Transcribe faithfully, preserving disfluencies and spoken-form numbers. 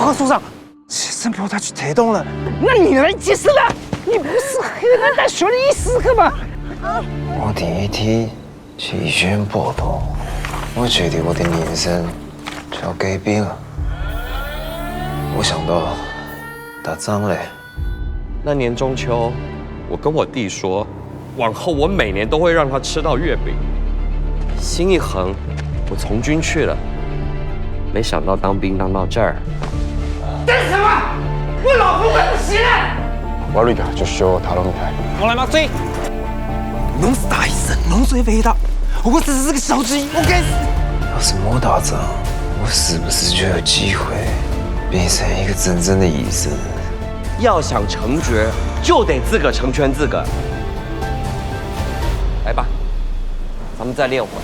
我受伤，先不要再去推动了。那你来解释了，你不是河南大学的医师干嘛？我第一天去医院报道，我觉得我的人生就要改变了。我想到打仗嘞。那年中秋，我跟我弟说，往后我每年都会让他吃到月饼。心一横，我从军去了，没想到当兵当到这儿。干什么？我老婆快不行了！我瑞卡就修塔罗米台。我来麻醉。侬是大医生，侬最伟大。我只是个小职员，我该死。要是没打仗，我是不是就有机会变成一个真正的医生？要想成角，就得自个成全自个。来吧，咱们再练会儿。